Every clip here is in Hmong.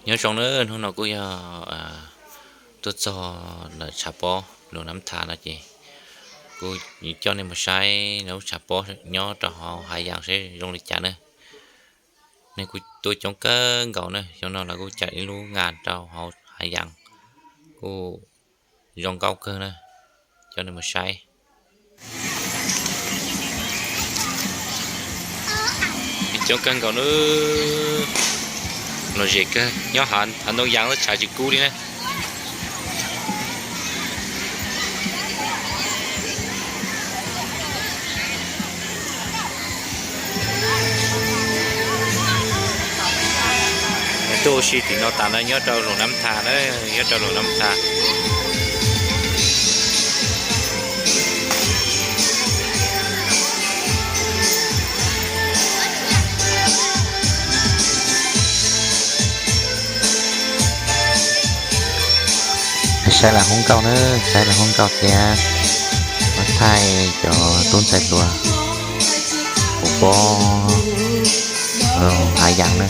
Nyob zoo na, hnub no kuj yog tuaj txog ntawm tshav pob Lus Nab Tha no ces kuj coj nej mus saib lub tshav pob nyob rau hauv hav yas seb zoo li cas na. Neeg kuj tuaj coob kawg nkaus na, xyoo no lawv kuj cawm ib lub nas rau hauv hav yas, kuj zoo nkauj kawg na, coj nej mus saib. Coob kawg nkaus na, lom zem kawg, nyob hav ntoo yas xwb tshav tsis kub li na. Tuaj ua si tim no tas na, nyob rau Lus Nab Tha na, nyob rau Lus Nab Tha. Saib lawv hu nkauj na, saib lawv hu nkauj thiab muab thaij cov tub ntxhais hluas puas pob hav yas na.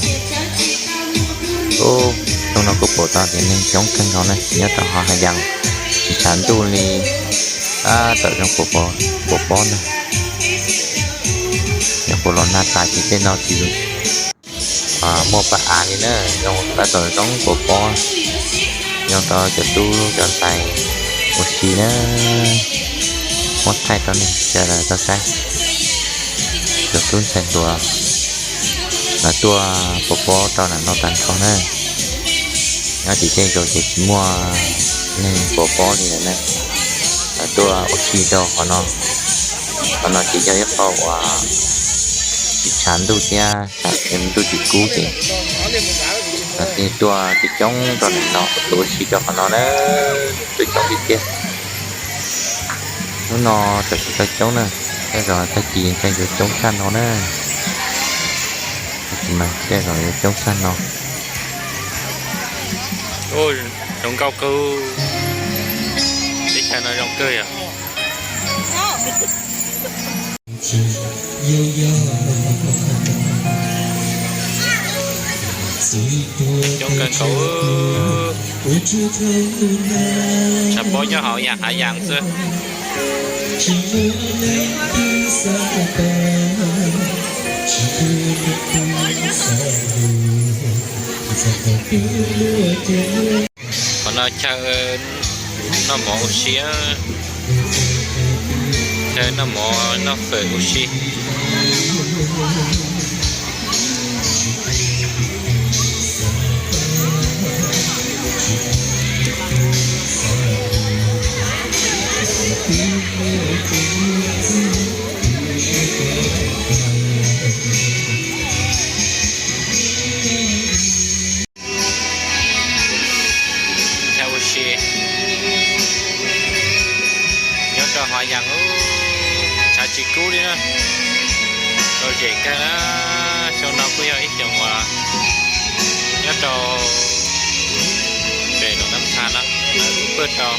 Xyoo no kuv pom tau tias neeg coob kawg nkaus na, nyob rau hauv hav yas tsis tshav ntuj li, tab tom zoo puas pob na. Yog puas los nag tas ces tej no tsis muaj paj av li na, zoo tab tom zoo puas pob, zoo rau cov tub cov ntxhais ua si na. Muab thaij rau nej sawv daws tau saib, cov tub ntxhais hluas lawv tuaj puas pob rau ntawm no tag nrho na. Nyob tim tej zaus ces tsis muaj neeg puas pob li lawm na, lawv tuaj ua si rau qhov no. Qhov no ces yog ib qho uas tsis tshav ntuj thiab ntuj tsis kub ces lawv thiaj tuaj coob coob rau ntawm no, tuaj ua si rau qhov no na, tuaj coob tiag tiag. Hnub no tam sim tau coob na, tej zaum tag kis ntshai yuav coob tshaj no na. Tej zaum yuav coob tshaj no. Zoo nkauj kawg, teb chaws no zoo kawg yom. Coob kawg nkaus, tshav pob nyob hauv yas hav yas xwb. Qhov no chaw noj mov ua si, chaw noj mov noj fawm ua si. Chaw ua si nyob rau hav yas, tshav tsis kub li na. Lom zem kawg na, xyoo no kuj yog ib xyoos uas nyob rau pem Lus Nab Tha no, lawv pw rau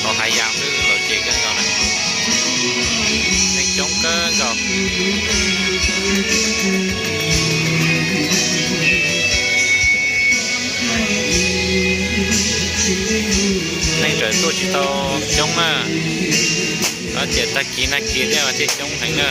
hauv hav yas xwb, lom zem kawg nkaus na. Neeg coob kawg nkaus. Neeg tseem tuaj tsis tau coob na, tab sis tag kis nag kis thiaj coob heev na.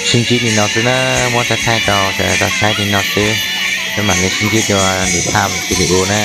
Sib ntsib li no xwb na, muab thaij thaij rau sawv daws tau saib li no xwb, peb mam li sib ntsib dua lwm thaj video na.